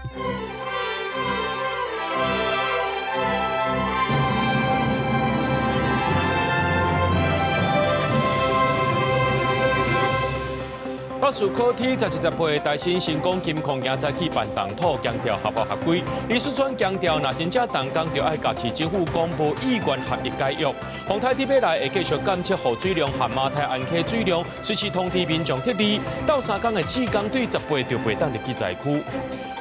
北士科 T 十七十八，台新成功金礦今早起辦動土，強調合法合規。李四川強調，若真正動工，就愛共市政府講無意願合意解約。風颱鐵欲來，會繼續監測雨水量和馬太鞍溪水量，隨時通知民眾撤離。鬥相共的志工對18就袂當入去災區。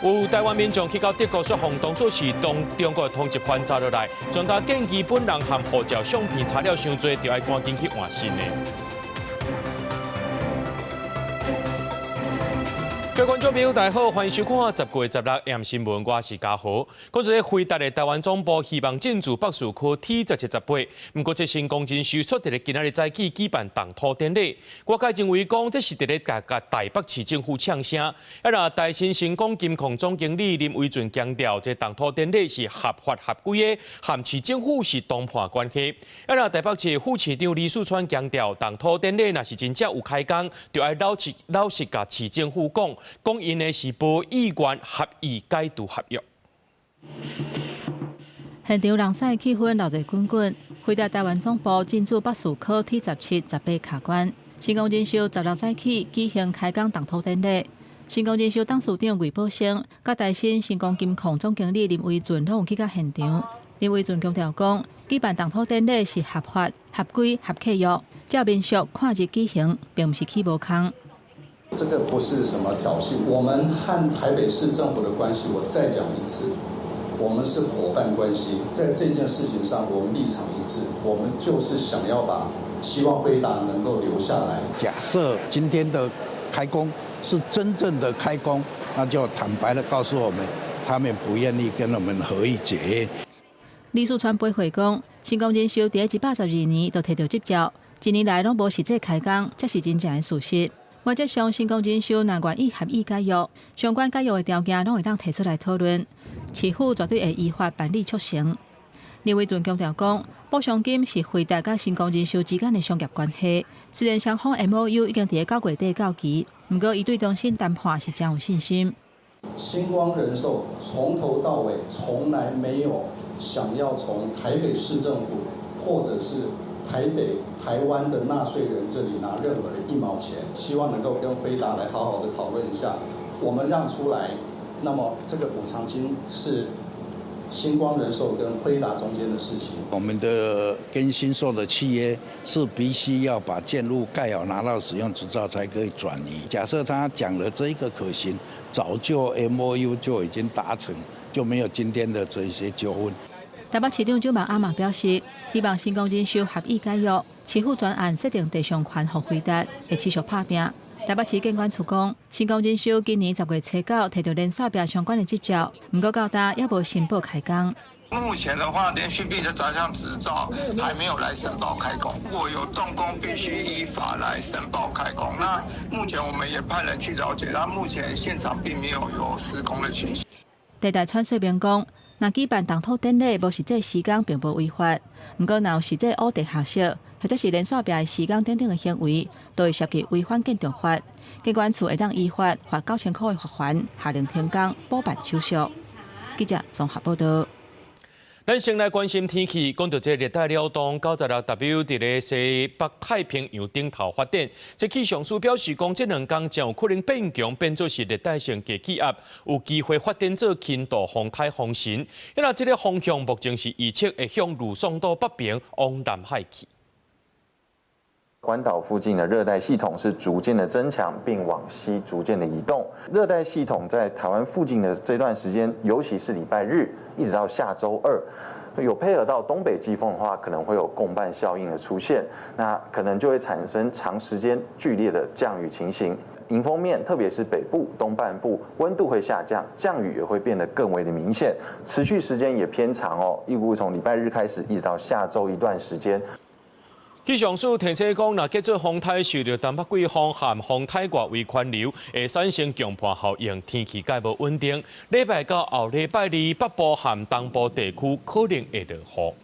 有台灣民眾去到德國說風當作是當中國的通緝犯查落來，專家建議本人和護照相片查了傷濟，就愛趕緊去換新的。各位觀眾朋友，大家好，歡迎收看10月16晚新聞，我是嘉豪。講這個輝達的台灣總部希望進駐北士科 T 十七十八，毋過這成功人壽卻佇咧今仔日早起舉辦動土典禮。外界認為講這是佇咧共台北市政府嗆聲。啊，若台新成功金控總經理林維俊強調，這動土典禮是合法合規的，和市政府是談判關係。啊，若台北市副市長李四川強調，動土典禮若是真正有開工，就愛老實老實共市政府講。講𪜶的是無意願合意解除合約。現場人屎氣氛鬧熱滾滾，輝達台灣總部進駐北士科 T 十七十八卡關，成功人壽16早起舉行開工動土典禮。成功人壽董事長魏寶生、佮台新成功金控總經理林維俊攏有去到現場。林維俊強調講，舉辦動土典禮是合法、合規、合契約，照民俗看日舉行，並毋是起無空。這個不是什麼挑釁，我們和台北市政府的關係，我再講一次，我們是夥伴關係，在這件事情上，我們立場一致，我們就是想要把希望輝達能夠留下來。假設今天的開工是真正的開工，那就坦白的告訴我們，他們不願意跟我們合意解約。李四川回會講，成功人壽佇112年就提到執照，一年來攏無實際開工，這是真正的事實。原則上，成功人壽若願意合意解約，相關解約的條件攏會當提出來討論，市府絕對會依法辦理促成。林維俊強調講，補償金是輝達佮成功人壽之間的商業關係，雖然雙方 MOU 已經佇9月底到期，毋過伊對重新談判是誠有信心。新光人壽從頭到尾從來沒有想要從台北市政府或者是台北、台灣的納稅人這裡拿任何的一毛錢，希望能夠跟輝達來好好的討論一下，我們讓出來，那麼這個補償金是新光人壽跟輝達中間的事情。我們的跟新壽的契約是必須要把建物蓋好，拿到使用執照才可以轉移。假設他講了這一個可行，早就 MOU 就已經達成，就沒有今天的這一些糾紛。台北市長周曼阿嘛表示，希望成功人壽合意解約，市府專案設定地上權予輝達，會持續拍拚。台北市建管處講，成功人壽今年10月初9提到連鎖壁相關的執照，毋過到今猶無申報開工。目前的話，連續壁的雜項執照還沒有來申報開工。如果有動工，必須依法來申報開工。那目前我們也派人去了解，但目前現場並沒有有施工的情形。地大川說明講，若舉辦動土典禮無實際施工，並無違法。毋過，若有實際挖地下室，或者是連線壁的施工等等的行為，都會涉及違反建築法。建管處會當依法罰9000塊的罰鍰，下令停工補辦手續。記者綜合報道。咱先來關心天氣，講到這熱帶擾動96 W佇咧西北太平洋頂頭發展，這氣象署表示講，這兩天將有可能變強，變做是熱帶性低氣壓，有機會發展做輕度風颱風神。那這個方向目前是預測會向呂宋島北邊往南海去。關島附近的熱帶系統是逐漸的增強，並往西逐漸的移動。熱帶系統在台灣附近的這段時間，尤其是禮拜日一直到下週二，有配合到東北季風的話，可能會有共伴效應的出現，那可能就會產生長時間劇烈的降雨情形。迎風面，特別是北部、東半部，溫度會下降，降雨也會變得更為的明顯，持續時間也偏長哦。預估從禮拜日開始，一直到下週一段時間。氣象署提醒講，若繼續風颱受著東北季風和風颱外圍環流，會產生強迫效應，天氣較無穩定。禮拜到後禮拜二，北部和東部地區可能會落雨。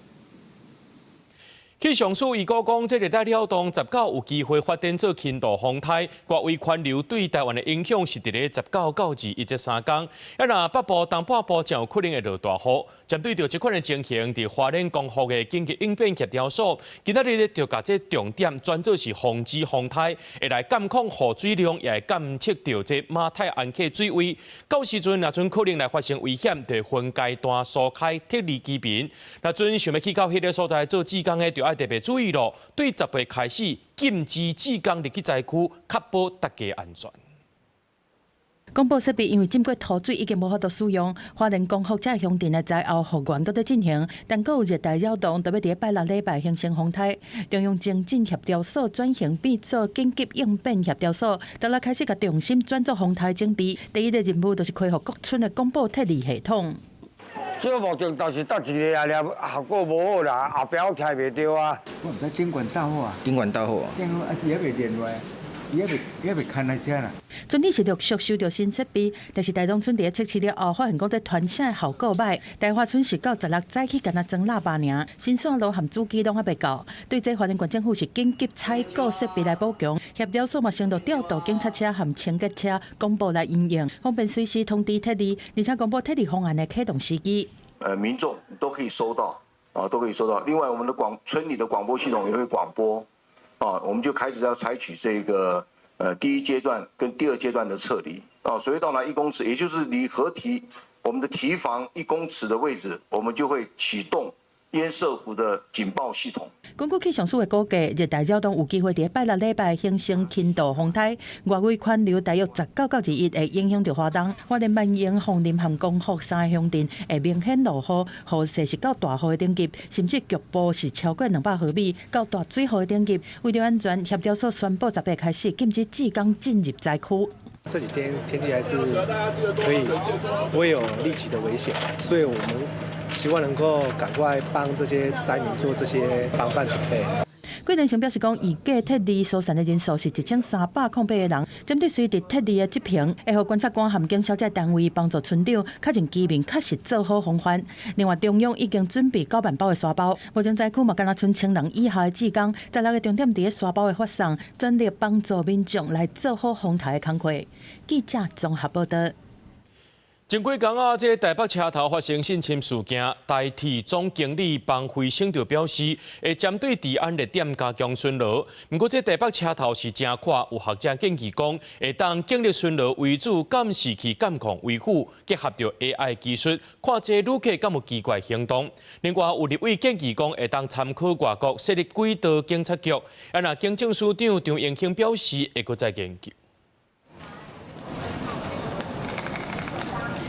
氣象署預估講，這熱帶擾動十九有機會發展做輕度風颱，外圍環流對台灣的影響是佇咧19到21這三工。啊，若北部、東半部真有可能會落大雨。針對著這款的情形，佇花蓮光復的緊急應變協調所，今仔日咧就共這重點轉做是防止風颱，會來監控雨水量，也會監測著這馬太鞍溪水位。到時陣若陣可能來發生危險，就會分階段疏開撤離居民。若陣想欲去到彼个所在做志工的，就愛特別注意咯。對十八開始禁止志工入去災區，確保大家安全。廣播設備因為浸過土水已經無法度使用，花蓮光復這鄉鎮的災後復原閣佇進行，但閣有熱帶擾動，特別佇拜六禮拜形成風颱。中央情進協調所轉型變做緊急應變協調所，十六開始共重心轉做風颱準備。第一个任務就是恢復各村的廣播撤離系統。主要目的就是搭一个啊，效果無好啦，後壁我聽袂著啊。我毋知頂懸導火啊，頂懸導火啊，頂懸啊，伊猶未連落來。伊猶未牽來遮啦。村里是陸續收著新設備，但是大東村佇咧測試了後，發現講佇傳聲的效果䆀。大華村是到十六早起，干焦裝喇叭爾，新線路和主機攏猶未到。對這花蓮縣政府是緊急採購設備來補強，協調所嘛承諾調度警察車和清潔車廣播來應用，方便隨時通知撤離，而且公布撤離方案的啟動時機。民眾都可以收到，啊，都可以收到。另外，我們的廣村裡的廣播系統也會廣播，啊，我們就開始要採取這個。第一階段跟第二階段的撤離，啊，水位到達1公尺，也就是離河堤我們的堤防1公尺的位置，我們就會啟動堰塞湖的警報系統。根據氣象署的估計，熱帶擾動有機會佇拜六禮拜形成輕度風颱，外圍環流大約19到21會影響著花東、花蓮萬榮、鳳林和光復三个鄉鎮會明顯落雨，雨勢是到大雨的等級，甚至局部是超過200毫米到大水雨的等級。為著安全，協調所宣布十八開始禁止志工進入災區。這幾天天氣還是可以，不會有立即的危險，所以我們希望能夠趕快幫這些災民做這些防範準備。桂林城表示講，預計撤離疏散的人數是1308個人。針對隨佇撤離的執行，會予觀察官和警消這單位幫助村長確認居民確實做好防範。另外，中央已經準備9萬包的沙包，目前災區嘛，干焦賰千人以下的志工，十六个重點佇咧沙包的發送，全力幫助民眾來做好風颱的工課。記者綜合報道。前幾工啊，這个台北車頭發生性侵事件，台鐵總經理方輝生就表示，會針對治安熱點加強巡邏。毋過，這台北車頭是誠闊，有學者建議講，會當警力巡邏為主，監視器監控為輔，結合著 AI 技術，看這旅客敢有奇怪行動。另外，有立委建議講，會當參考外國設立軌道警察局。啊，若警政署長張榮興表示，會閣再研究。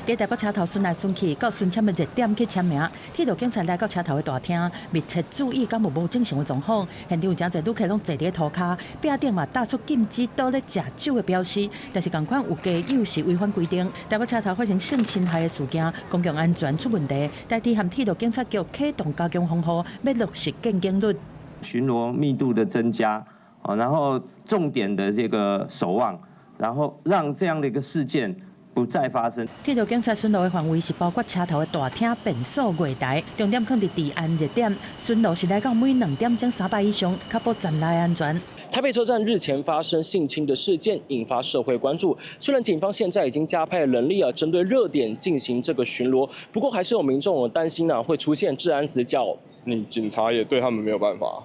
佇台北車頭巡來巡去，到巡簽的熱點去簽名。鐵路警察來到車頭的大廳，密切注意敢有無正常的狀況。現場有誠濟旅客攏坐佇塗跤，壁頂嘛打出禁止倒咧食酒的標識。但是仝款有街友是違反規定。台北車頭發生性侵害的事件，公共安全出問題。台鐵和鐵路警察局啟動加強防護，欲落實建警率。巡邏密度的增加，然後重點的這個守望，然後讓這樣的一個事件不再發生。鐵路警察巡邏的範圍是包括車頭的大廳、便所、月台，重點放佇治安熱點。巡邏是來到每2點鐘3擺以上，確保站內安全。台北車站日前發生性侵的事件，引發社會關注。雖然警方現在已經加派人力啊，針對熱點進行這個巡邏，不過還是有民眾擔心啊，會出現治安死角。你警察也對他們沒有辦法，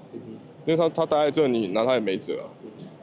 因為他待在這，你拿他也沒轍。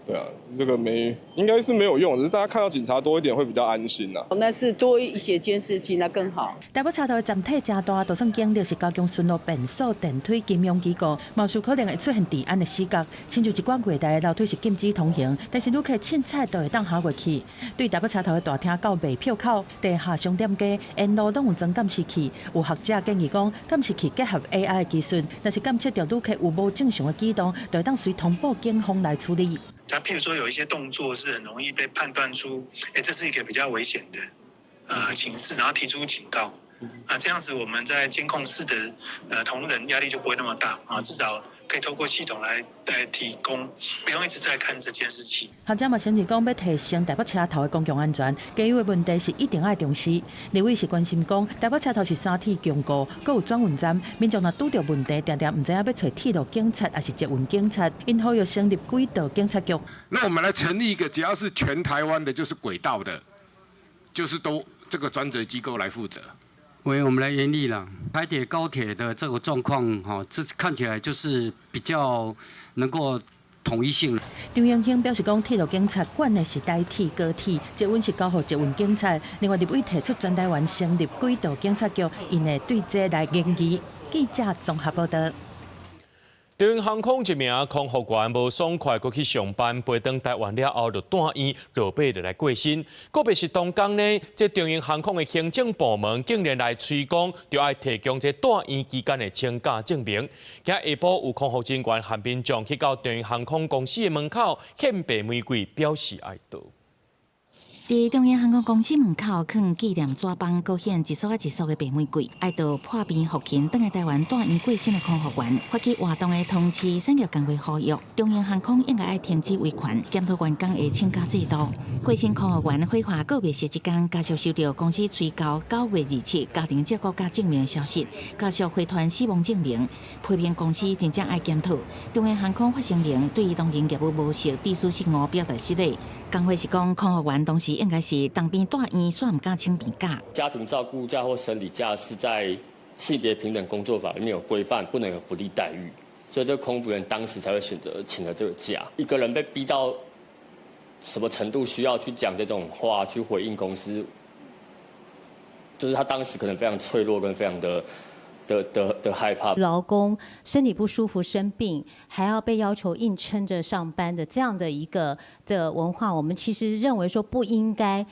對啊，這個沒應該是沒有用，只是大家看到警察多一點會比較安心啦。那是多一些監視器，那更好。台北車頭的站體誠大，就算警力是加強巡邏、便所、電梯、金融機構，嘛有可能會出現治安的死角。親像一寡月台的樓梯是禁止通行，但是旅客凊彩都會當跨過去。對台北車頭的大廳到賣票口、地下商店街，沿路攏有裝監視器。有學者建議講，監視器結合 AI 技術，若是監測著旅客有無正常的舉動，就會當隨通報警方來處理。他譬如說有一些動作是很容易被判斷出，欸，這是一個比較危險的情勢，然後提出警告，啊，這樣子我們在監控室的同仁壓力就不會那麼大，啊，至少可以透過系統來提供，不用一直在看這監視器。學者嘛承認講，欲提升台北車頭的公共安全，加油的問題是一定愛重視。立委是關心講，台北車頭是三鐵共構，閣有轉運站，民眾若拄著問題，定定毋知影欲揣鐵路警察抑是捷運警察，𪜶呼籲成立軌道警察局。那我們來成立一個，只要是全台灣的，就是軌道的，就是都這個專責機構來負責。為我們來研議啦，台鐵高鐵的這個狀況，哈，這看起來就是比較能夠統一性。張榮興表示講，鐵路警察管的是台鐵、高鐵，捷運是交予捷運警察。另外，立委提出全台灣成立軌道警察局，𪜶會對這來研議。記者綜合報道。長榮航空一名空服員無爽快，閣去上班，飛轉台灣了後就蹛院，落尾就來過身。個別是當工呢，這長榮航空的行政部門竟然來催講，著愛提供這蹛院期間的請假證明。今下晡有空服人員和民眾去到長榮航空公司的門口獻白玫瑰，表示哀悼。佇長榮航空公司門口，囥紀念紙枋，閣獻一束仔一束的白玫瑰，哀悼破病復勤，轉來台灣蹛院過身的空服員。發起活動的同時產業工會呼籲，長榮航空應該愛停止維權，檢討員工的請假制度。過身空服員火化告別式這工，家屬收到公司催交9月27家庭照顧假證明的消息，家屬回傳死亡證明，批評公司真正愛檢討。長榮航空發聲明對當人業務模式致書失誤表達失禮。工會是講，空服員當時應該是當邊蹛院，煞毋敢請病假。家庭照顧假或生理假是在性別平等工作法裡面有規範，不能有不利待遇，所以這空服員當時才會選擇請了這個假。一個人被逼到什麼程度，需要去講這種話去回應公司，就是他當時可能非常脆弱跟非常的害怕。勞工身體不舒服生病，還要被要求硬撐着上班的這樣的一個的文化，我們其實認為說不應該，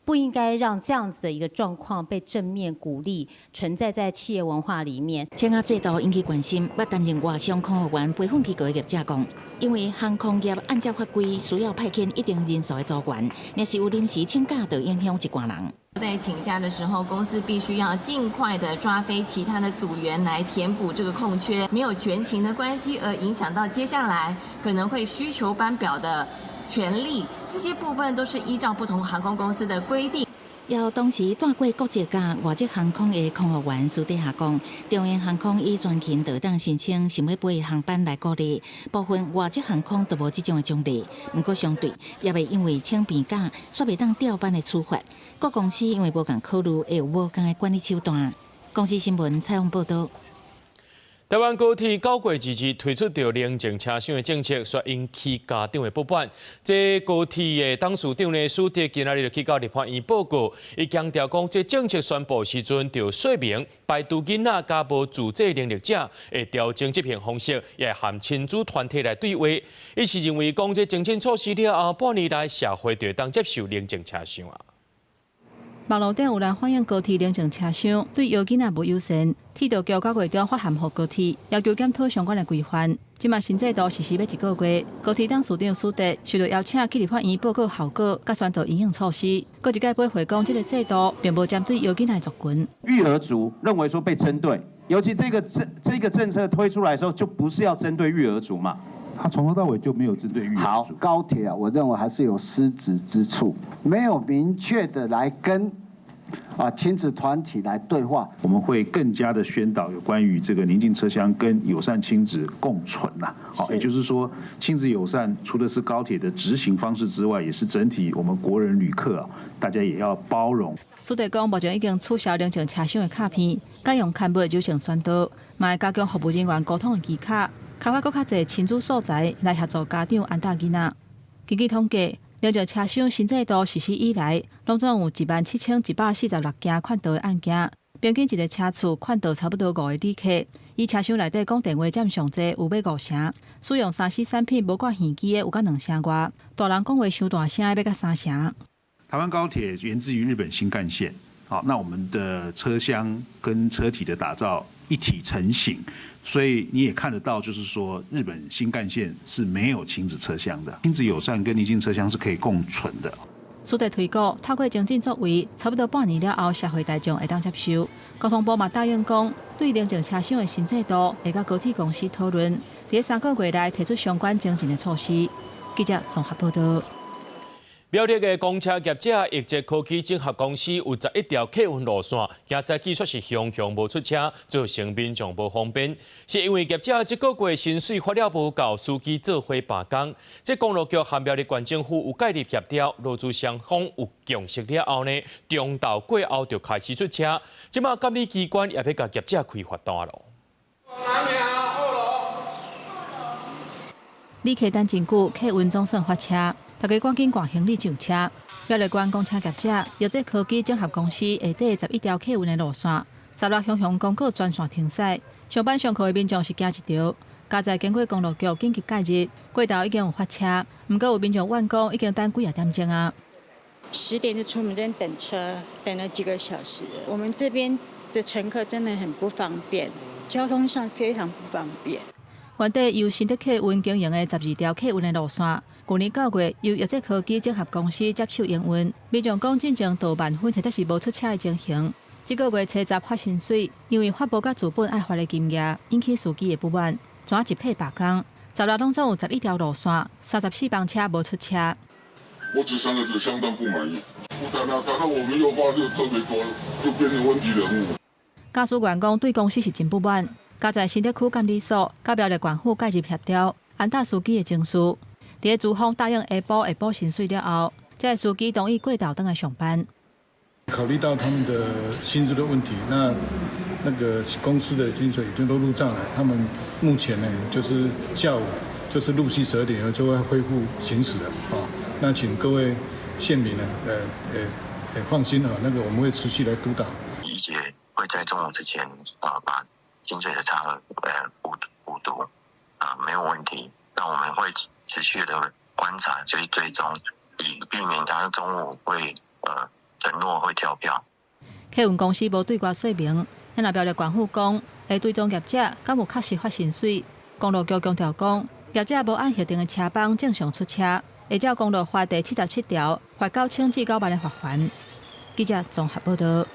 不應該讓這樣子的一個狀況被正面鼓勵存在在企業文化裡面。請假制度引起關心，捌擔任外商空服員培訓機構的業者講，因為航空業按照法規需要派遣一定人數的組員，若是有臨時請假，就影響一寡人。在請假的時候，公司必須要盡快的抓飛其他的組員來填補這個空缺，沒有全勤的關係而影響到接下來可能會需求班表的權利，這些部分都是依照不同航空公司的規定。有當時蹛過國籍佮外籍航空的空服員私底下講，長榮航空以全勤就當申請想欲飛航班來鼓勵，部分外籍航空都無這種的獎勵。毋過相對，也袂因為請病假，煞袂當調班的處罰。各公司因為無仝考慮，會有無仝的管理手段。公視新聞採訪報導。台灣高鐵9月22推出著寧靜車廂的政策，煞引起家長的不滿。這高鐵的董事長呢，史德今仔日就去到立法院報告，伊強調講，這政策宣布時陣就說明排除囡仔佮無自制能力者，會調整執行方式，也會和親子團體來對話。伊是認為講，這政策措施了後，半年內社會就會當接受寧靜車廂啊。網路頂有人反映高鐵寧靜車廂對幼囡仔無友善，鐵道局9月中發函予高鐵，要求檢討相關的規範。這馬新制度實施欲一個月，高鐵董事長史德受到邀請去立法院報告效果，佮宣導因應措施。閣一擺駁回講，這個制度並無針對幼囡仔族群。育兒族認為說被針對，尤其這個政策推出來的時候，就不是要針對育兒族嘛？他從頭到尾就沒有針對育兒族。好，高鐵啊，我認為還是有失職之處，沒有明確的來跟親子團體來對話。我們會更加的宣導有關於這個寧靜車廂跟友善親子共存呐。好，也就是說，親子友善除了是高鐵的執行方式之外，也是整體我們國人旅客啊，大家也要包容。史德講，目前已經取消寧靜車廂的卡片，改用刊物柔性宣導，嘛會加強服務人員溝通的技巧。開發閣較濟親子素材來協助家長安搭囡仔。根據統計，寧靜車廂新制度實施以來，攏總有17,146件勸導的案件，平均一個車次勸導差不多五個旅客。以車廂內底講電話佔上濟有欲五成，使用3C 產品無掛耳機的有到兩成外，大人講話傷大聲的欲到三成。台灣高鐵源自於日本新幹線，好，那我們的車廂跟車體的打造一體成型。所以你也看得到，就是說日本新幹線是沒有親子車廂的，親子友善跟寧靜車廂是可以共存的。取得推估，透過精進作為，差不多半年了後，社會大眾會當接受。交通部嘛答應講，對寧靜車廂的新制度，會佮高鐵公司討論，佇3個月內提出相關精進的措施。記者綜合報道。苗栗的公車業者易捷科技整合公司有11條客運路線，今早起煞是雄雄無出車，造成民眾無方便。是因為業者這個月薪水發了無夠，司機做伙罷工。這公路局和苗栗縣政府有介入協調，勞資雙方有共識了後呢，中晝過後就開始出車。這馬監理機關也欲共業者開罰單囉。旅客等真久，客運總算發車。大家趕緊掛行李上車。苗栗縣公車業者易捷科技整合公司下底11條客運的路線，16雄雄公告全線停駛。上班上課的民眾是驚一趒。佳哉經過公路局緊急介入，過晝已經有發車，毋過有民眾怨講已經等幾仔點鐘啊。 10點就出門在等車，等了幾個小時。我們這邊的乘客真的很不方便，交通上非常不方便。原底由新德客運經營的12條客運的路線，去年9月由易捷科技整合公司接手營運，民眾講進前到萬分或者是無出車的情形。這個月初十發薪水，因為發無佮資本愛罰的金額，引起司機的不滿，怎集體罷工。16攏總有11條路線，34班車無出車。我只三個字，相當不滿意。不但啊，看到我們又發就特別多，就變成問題人物。駕駛員講對公司是真不滿。佳哉新德區監理所佮苗栗縣府介入協調，安撫司機的情緒。佇咧資方答應下晡會補薪水了後，這个司機同意過晝轉來上班。考慮到他們的薪資的問題，那個公司的薪水已經都入賬了。他們目前呢，就是下午就是陸續12點後就會恢復行駛了啊。那請各位縣民呢，放心啊，那個我們會持續來督導。一些會在中午之前啊，把薪水的差額補足啊，沒有問題。那我們會持續的觀察，就是追蹤，以避免他中午會承諾會跳票。客運公司無對外說明，那苗栗縣府講會追蹤業者，敢有確實發薪水。公路局強調講，業者無按核定的車班正常出車，會照公路法第77條罰9000至9萬的罰鍰。記者綜合報道。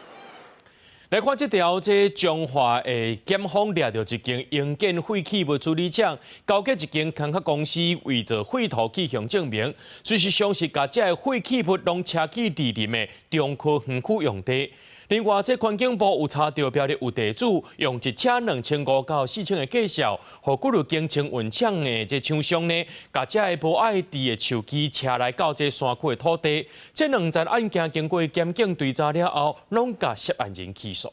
來看這條，這彰化的檢方掠著一間營建廢棄物處理廠，交給一間空殼公司偽造廢土去向證明，事實上是共這个廢棄物攏車去二林的中科園區用地。另外，這環境部有查著苗栗有地主用一車2500到4000的價數，予幾落間清運廠的這廠商呢，共這个無愛治的樹枝車來到這山區的土地。這兩件案件經過檢警追查了後，攏共涉案人起訴。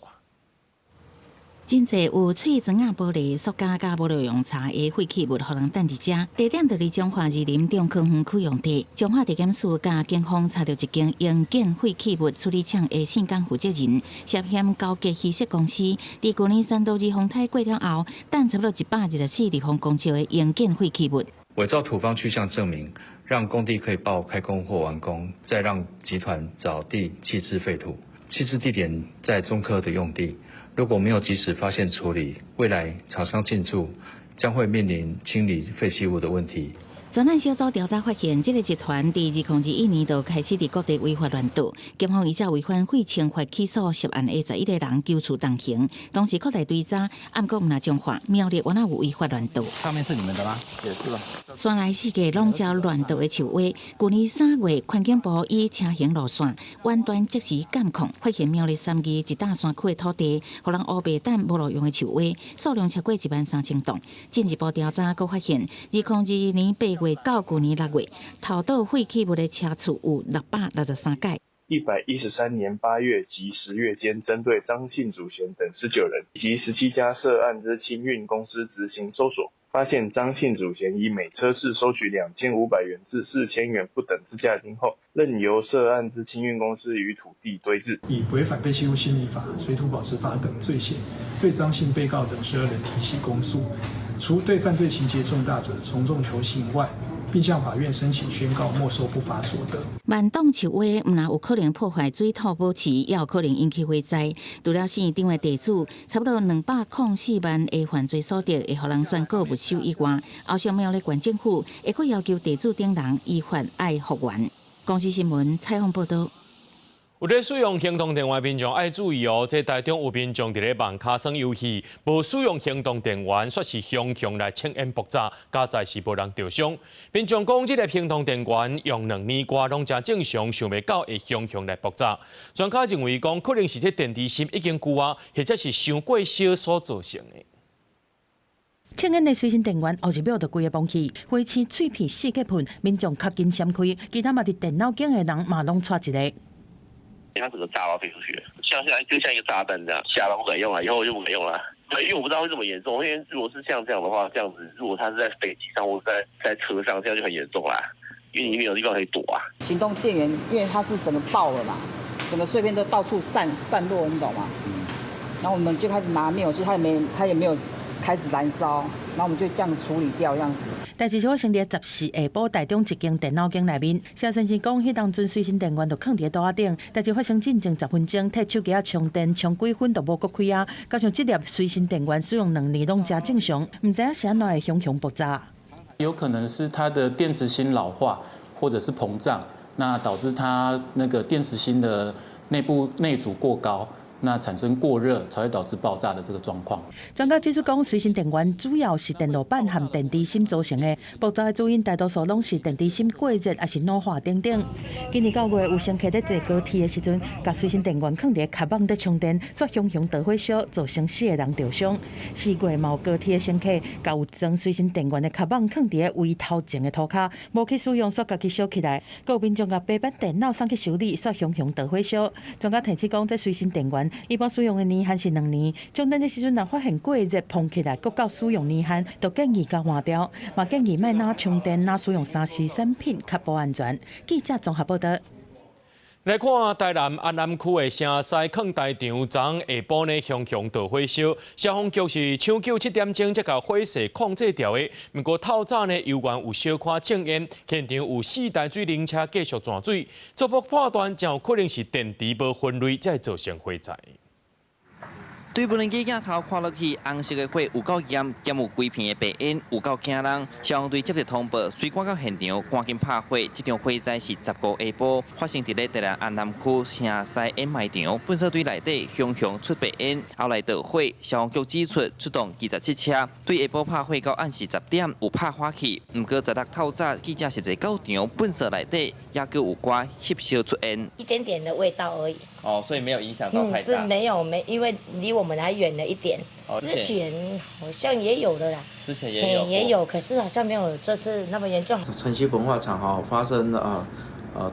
真濟有碎磚仔、玻璃、塑膠佮無路用柴的廢棄物，予人擲佇遮。地點就佇彰化二林中科園區用地。彰化地檢署佮警方查著一間營建廢棄物處理廠的姓江負責人，涉嫌勾結稀釋公司，佇舊年三都二風颱過了後，擲差不多124立方公尺的營建廢棄物。偽造土方去向證明，讓工地可以報開工或完工，再讓集團找地棄置廢土，棄置地點在中科的用地。如果沒有及時發現處理，未來廠商進駐將會面臨清理廢棄物的問題。專案小組調查發現，這个集團佇2021年就開始佇各地違法亂倒，檢方依照違反廢清法起訴涉案的11個人，求處重刑。當時擴大追查，毋過毋但彰化苗栗原來有違法亂倒。上面是你們的嗎？也是吧。山內四界攏遭亂倒的樹蛙，舊年3月，環境部以車行路線遠端即時監控，發現苗栗三義一大山區的土地，予人烏白擲無路用的樹蛙，數量超過1萬3千棟。進一步調查，閣發現2022年8月到舊年6月，偷倒廢棄物的車次有663屆。 113年8月及10月間，針對張姓祖賢等19人及17家涉案之清運公司執行搜索，發現張姓祖賢以每車次收取2500元至4000元不等之價金後，任由涉案之清運公司於土地堆置。以違反廢棄物清理法、水土保持法等罪嫌，對張姓被告等12人提起公訴，除對犯罪情節重大者從重求刑外，並向法院申請宣告沒收不法所得。萬棟樹蛙毋但有可能破壞水土保持，也有可能引起火災。除了縣長的地主，差不多204萬的犯罪所得，會予人宣告沒收以外，後續苗栗縣政府會閣要求地主等人依法愛復原。公視新聞採訪報道。有咧使用行動電源民眾愛注意哦，這台中有民眾佇咧網跤耍遊戲，無使用行動電源，煞是雄雄來衝煙爆炸，佳哉是無人著傷。民眾講，這個行動電源用2年外攏誠正常，想袂到會雄雄來爆炸。專家認為講，可能是這電池芯已經舊啊，或者是傷過燒所造成的。衝煙的隨身電源後一秒就規个崩去，火星碎片四界噴，民眾較緊閃開，其他嘛佇電腦間的人嘛攏帶一个。它整個炸到飛出去，像現在就像一個炸彈這樣，嚇到不敢用了，以後就不敢用了。對，因為我不知道會這麼嚴重，因為如果是像這樣的話，這樣子如果它是在飛機上或者在車上，這樣就很嚴重啦，因為你沒有地方可以躲啊。行動電源因為它是整個爆了嘛，整個碎片都到處散落，你懂嗎？然後我們就開始拿滅火器，它也沒有開始燃燒，然後我們就這樣處理掉，這樣子。代誌是發生佇14下晡台中一間電腦間內面，蕭先生講，彼當陣隨身電源就囥佇桌仔頂，代誌發生進前10分鐘，提手機仔充電充幾分就無閣開啊。加上這粒隨身電源使用2年攏誠正常，毋知影是按怎會雄雄爆炸。有可能是它的電池芯老化，或者是膨脹，那導致它那個電池芯的內部內阻過高。那產生過熱才會導致爆炸的這個狀況。專家指出講，隨身電源主要是電路板和電池芯組成的，爆炸的主因大多數攏是電池芯過熱，抑是老化等等。今年9月有乘客佇坐高鐵的時陣，共隨身電源囥佇跤蠓咧充電，煞雄雄著火燒，造成4個人著傷。4月嘛有高鐵的乘客，共有裝隨身電源的跤蠓囥佇位頭前的塗跤，無去使用，煞家己燒起來。閣有民眾共平板電腦送去修理，煞雄雄著火燒。專家提醒講，這隨身電源一般使用的年限是2年，充電的時陣若發現過熱膨起來，閣到使用年限，就建議共換掉。嘛建議莫若充電，若使用3C 產品較保安全。記者綜合報道。來看台南安南區的城西礦大場，昨下晡呢，雄雄著火燒，消防局是搶救7點鐘才共火勢控制牢的。毋過透早呢，猶原有小可衝煙，現場有4台水冷車繼續泉水，初步判斷誠有可能是電池無分類，才會造成火災。對無人機鏡頭看落去，紅色的火有夠嚴，兼有規片的白煙，有夠驚人。消防隊接到通報，隨趕到現場，趕緊拍火。這場火災是15下晡發生佇咧台南安南區城西掩埋場，糞掃堆內底熊熊出白煙，後來著火。消防局指出，出動27車，對下晡拍火到暗時10點有拍火去，毋過16透早記者實際到場，糞掃內底猶閣有寡翕燒出煙，一點點的味道而已。哦，所以沒有影響到太大。是沒有沒，因為離我們還遠了一點。哦，之前好像也有的啦。之前也有。也有，可是好像沒有這次那麼嚴重。城西焚化廠哈發生了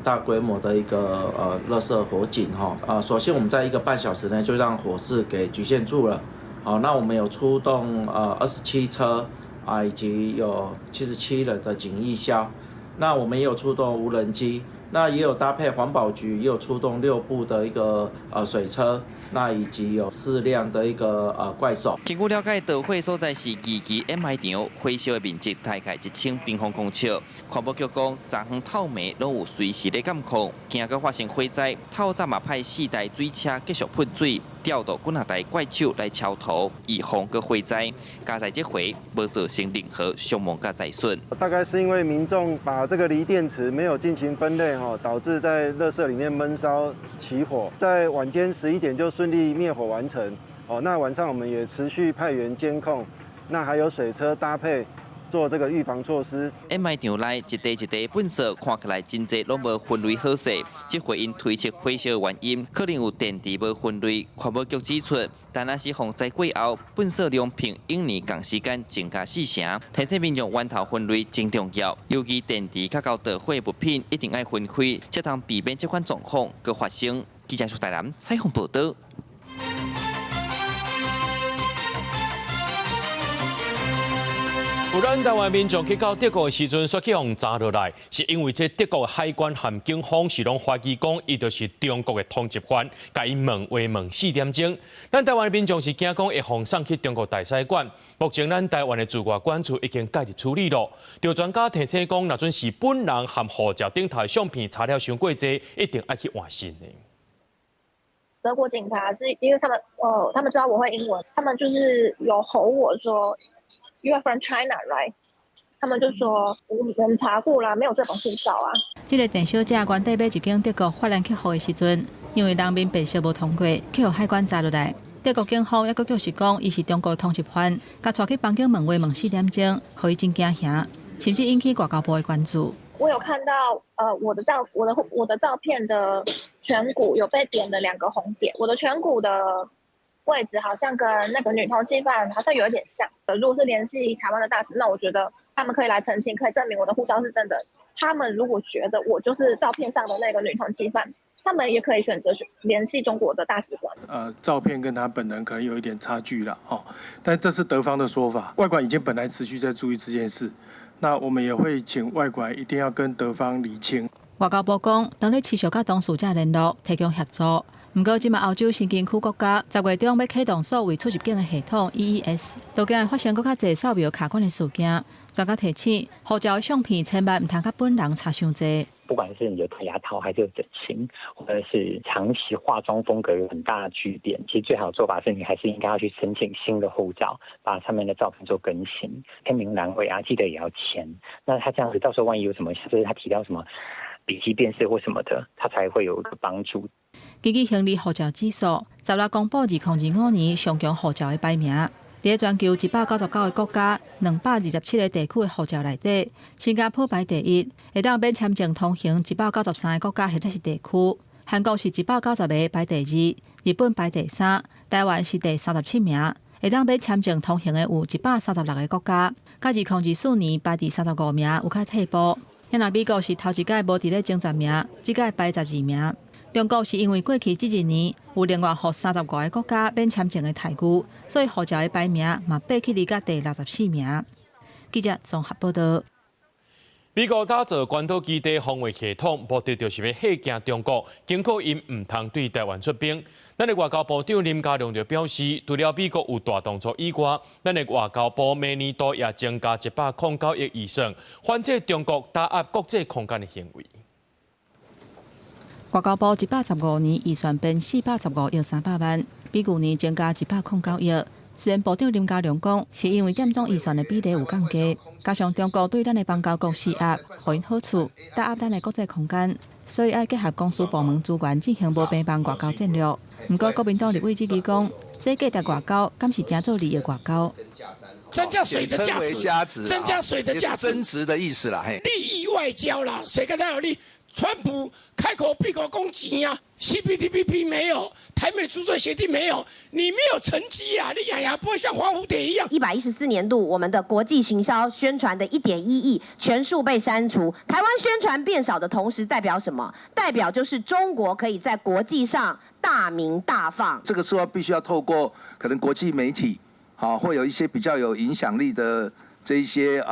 大規模的一個垃圾火警哈，首先我們在1個半小時內就讓火勢給局限住了。好，那我們有出動27車啊，以及有77人的警義消。那我們也有出動無人機。那也有搭配環保局，也有出動6部的一個水車，那以及有4輛的一個怪手。根據了解，著火所在是2期掩埋場，火燒的面積大概1000平方公尺。環保局講，昨昏透暝攏有隨時咧監控，驚閣發生火災，透早嘛派4台水車繼續噴水，調度幾若台怪手來敲土，預防閣火災。佳哉這回無造成任何傷亡佮財損。大概是因為民眾把這個鋰電池沒有進行分類。導致在垃圾裡面悶燒起火，在晚間11點就順利滅火完成。哦，那晚上我們也持續派員監控，那還有水車搭配做這個預防措施。掩埋場內一塊一塊糞掃看起來真濟攏無分類好勢，這回𪜶推測火燒原因可能有電池無分類。環保局指出，但若是洪災過後，糞掃量比往年仝時間增加4成，提醒民眾源頭分類真重要，尤其電池較𠢕著火物品一定愛分開，才通避免這款狀況閣發生。記者出台南採訪報導。有咱台灣民眾去到德國的時陣，煞去予查落來，是因為這德國的海關和警方是攏懷疑講，伊就是中國的通緝犯，共伊問話問4點鐘。咱台灣的民眾是驚講會予送去中國大使館。目前咱台灣的駐外館處已經介入處理咯。著專家提醒講，若準是本人和護照頂頭的相片查了傷過濟，一定愛去換新的。德國警察是因為他們知道我會英文，他們就是有吼我說。You are from China, right？他們就說我們查過啦，沒有這本護照啊。這个鄭小姐原底欲入境德國法蘭克福的時陣，因為人面辨識無通過，去予海關查落來。德國警方猶閣叫實講，伊是中國通緝犯，共帶去房間問話問四點鐘，予伊真驚嚇，甚至引起外交部的關注。我有看到，我的照片的顴骨有被點了兩個紅點，我的顴骨的位置好像跟那個女通緝犯好像有一點像。如果是聯繫台灣的大使，那我覺得他們可以來澄清，可以證明我的護照是真的。他們如果覺得我就是照片上的那個女通緝犯，他們也可以選擇聯繫中國的大使館。照片跟他本人可能有一點差距了，哦，但這是德方的說法，外管已經本來持續在注意這件事。那我們也會請外管一定要跟德方釐清。外交部講，當咧持續佮當事者聯絡，提供協助。毋過，這馬歐洲申根區國家10月中欲啟動數位出入境的系統 EES，都驚會發生閣較濟掃描卡關的事件。專家提醒，護照的相片千萬毋通佮本人差傷濟。不管是你有戴牙套，還是有整形，或者是長期化妝風格有很大的巨變，其實最好的做法是你還是應該要去申請新的護照，把上面的照片做更新，簽名欄位啊，記得也要簽。那他這樣子，到時候萬一有什麼，就是他提到什麼筆跡辨識或什麼的，他才會有一個幫助。根據行李護照指數，16公布2025年上強護照的排名。佇全球199個國家、227個地區的護照內底，新加坡排第一，會當免簽證通行193個國家或者是地區。韓國是190個排第二，日本排第三，台灣是第37名，會當免簽證通行的有136個國家，較2024年排第35名有較退步。若美國是頭一擺無佇咧前十名，這擺排12名。中國是因為過去這一年有另外予35個國家免簽證的待遇，所以護照的排名嘛爬起來到第64名。記者綜合報道。美國打造關島基地防衛系統，目的就是欲嚇驚中國，警告𪜶毋通對台灣出兵。咱的外交部長林佳龍就表示，除了美國有大動作以外，咱的外交部明年度也增加109億預算，反制中國打壓國際空間的行為。外交部115年預算編415億300萬，比舊年增加109億。雖然部長林佳龍講，是因為佔總預算的比例有降低，加上中國對咱的邦交國施壓，予𪜶好處打壓咱的國際空間，所以愛結合公私部門資源進行無平凡外交戰略。毋過國民黨立委質疑講，這價值外交，敢是誠做利益外交？增加水的價值，增加水的價值，增值的意思啦。嘿，利益外交啦，誰跟他有利？川普開口閉口講錢啊，CPTPP 沒有，台美租稅協定沒有，你沒有成績啊，你樣樣不會像花蝴蝶一樣。114年度，我們的國際行銷宣傳的1.1億全數被刪除，台灣宣傳變少的同時，代表什麼？代表就是中國可以在國際上大鳴大放。這個時候必須要透過可能國際媒體，好，會有一些比較有影響力的這一些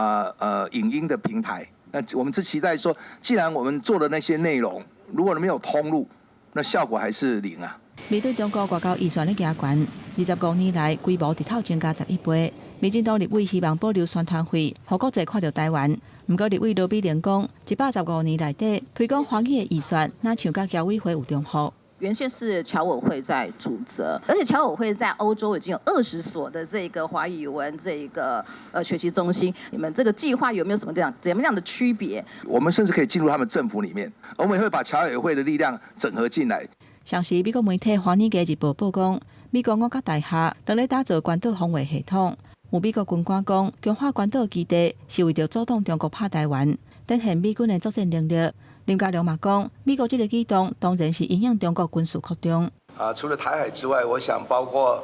影音的平台。那我們是期待說，既然我們做的那些內容，如果沒有通路，那效果還是零啊。面對中國外交預算咧加懸，25年來規模直透增加11倍。民進黨立委希望保留宣傳費，予國際看著台灣。毋過立委羅美玲講，115年內底推廣華語的預算，若像佮僑委會有重複。原先是僑委會在主責，而且僑委會在歐洲已經有20所的這個華語文這個學習中心。你們這個計劃有沒有什麼這樣怎麼樣的區別？我們甚至可以進入他們政府裡面，我們也會把僑委會的力量整合進來。上時美國媒體《華爾街日報》報講，美國五角大廈當咧打造關島防衛系統，有美國軍官講，強化關島基地是為著阻擋中國拍台灣，展現美軍的作戰能力。林佳龍嘛講，美國這個舉動當然是因應中國軍事擴張。啊，除了台海之外，我想包括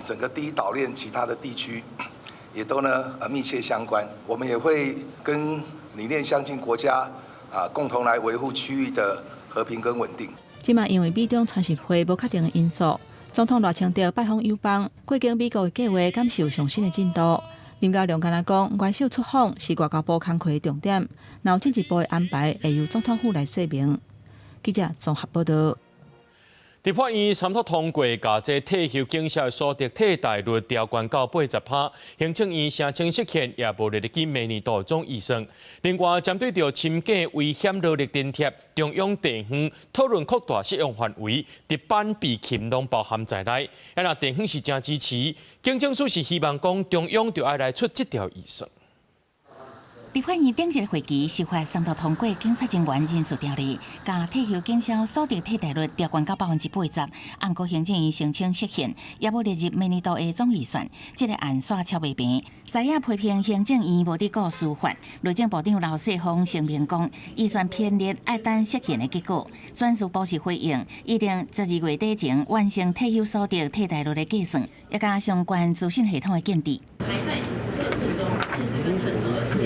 整個第一島鏈其他的地區，也都呢密切相關。我們也會跟理念相近國家啊，共同來維護區域的和平跟穩定。這馬因為美中川習會無確定的因素，總統賴清德拜訪友邦，過境美國的計劃敢是有上新的進度。林佳龍敢若講，元首出訪是外交部工課的重點，若有進一步的安排，會由總統府來說明。記者綜合報道。立法院三讀通過，共這退休警消的所得替代率調懸到80%，行政院聲稱實現也無列入去明年度總預算。另外，針對著深假危險勞力津貼，中央地方討論擴大適用範圍，值班備勤攏包含在內。啊，若地方是誠支持，警政署是希望講中央就愛來出這條預算。立法院頂日會期釋法三讀通過警察人員人事條例，共退休警消所得替代率調懸到80%，毋過行政院聲稱釋憲，也無列入明年度的總預算，這個案煞敲袂平。在野批評行政院無佇顧司法，內政部長劉世鋒聲明講，預算編列愛等釋憲的結果。轉事部是回應，預定12月底前完成退休所得替代率的計算，也佮相關資訊系統的建置。還在測試中，是這個測試，而且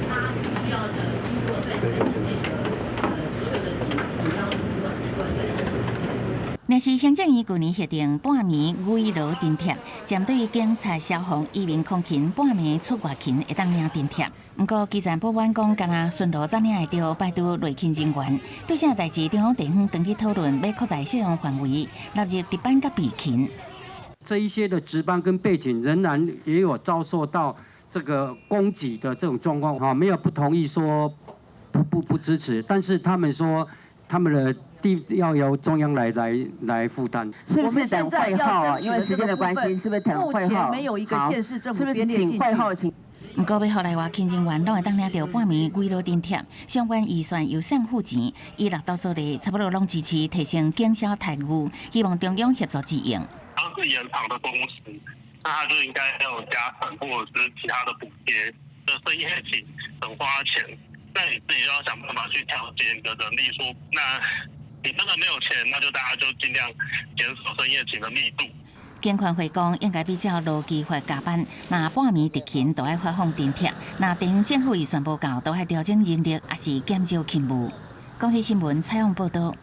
它需要的經過在這個所有的警方主管機關在進行測試。若是行政院舊年核定半暝慰勞津貼，針對警察、消防、移民空勤半暝出外勤會當領津貼。毋過基層保安講，敢若巡邏才領會著排除內勤人員。對這代誌，中央地方當去討論，欲擴大適用範圍，納入值班佮備勤。這一些的值班跟備勤仍然也有遭受到這個供給的這種狀況，哈，沒有不同意說不支持，但是他們說他們的地要由中央來負擔。是不是等會後？因為時間的關係，是不是等會後？目前沒有一個縣市政府編列進去。是不是請會後請？毋過，欲予內外勤人員攏會當領著半暝慰勞津貼，相關預算由誰付錢？以六都所例，差不多攏支持提升警消待遇，希望中央協助支援。它是延長的工時，那他就應該要有加成或者是其他的補貼。的深夜勤很花錢，那你自己就要想辦法去調節你的人力。說，那你真的沒有錢，那就大家就盡量減少深夜勤的密度。警權會講，應該比照勞基法加班，若半暝執勤都愛發放津貼，若地方政府預算無夠，都愛調整人力，抑是減少勤務。公視新聞採訪報導。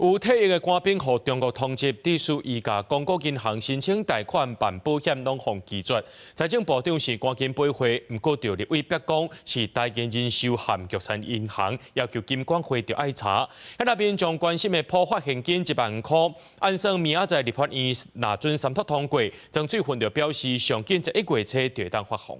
有退役的官兵予中國通緝，致使伊共公股銀行申請貸款辦保險攏予拒絕。財政部長是趕緊駁回，毋過著立委逼宮是台銀人壽和玉山銀行要求金管會著愛查。彼若民眾關心的普發現金1萬箍，按算明仔載立法院若准三讀通過，曾翠芬就表示上緊11月初就會當發放。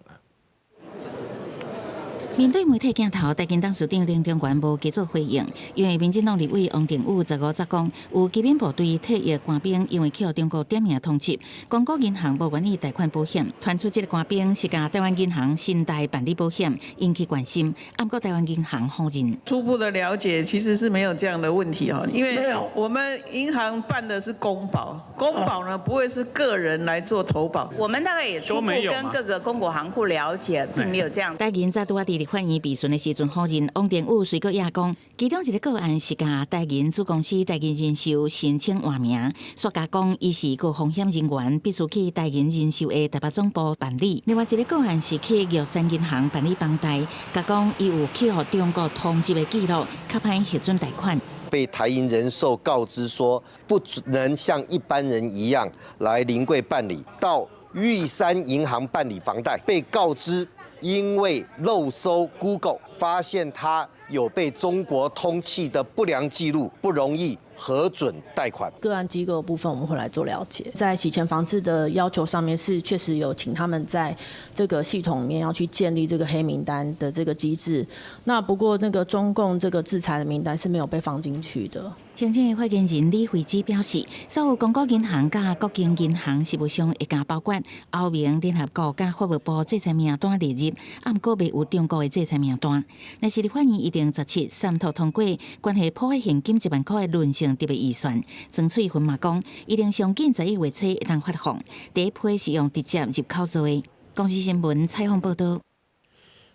面對媒體鏡頭，台銀董事長林中元無急做回應，因為民進黨立委王定宇15則講，有機敏部隊退役官兵因為去予中國點名通緝，公股銀行無願意貸款保險，傳出這個官兵是共台灣銀行信貸辦理保險，引起關心。毋過台灣銀行否認。初步的了解其實是沒有這樣的問題哦，因為我們銀行辦的是公保，公保呢不會是個人來做投保。我們大概也初步跟各個公股行庫了解，並沒有這樣。台銀早拄仔佇立法院備詢的時陣否認，王定宇隨閣也講，其中一個個案是共台銀子公司台銀人壽申請換名，煞共講伊是高風險人員，必須去台銀人壽的台北總部辦理。另外一個個案是去玉山銀行辦理房貸，共講伊有去予中國通緝的記錄，較歹核准貸款。被台銀人壽告知說，不能像一般人一樣來臨櫃辦理，到玉山銀行辦理房貸，被告知。因為漏搜 Google 發現他有被中國通緝的不良記錄，不容易核准貸款。個案機構部分我們會來做了解，在洗錢防治的要求上面是確實有請他們在這個系統裡面要去建立這個黑名單的這個機制。那不過那個中共這個制裁的名單是沒有被放進去的。行政院發言人李慧芝表示，所有公股銀行佮國營銀行實務上會共包括歐盟、聯合國佮法務部制裁名單列入，毋過未有中國的制裁名單。若是立法院預定17三讀通過關係普發現金1萬箍的輪性特別預算，曾翠芬嘛講，一定上緊11月初會當發放，第一批是用直接入口做的。公視新聞採訪報導。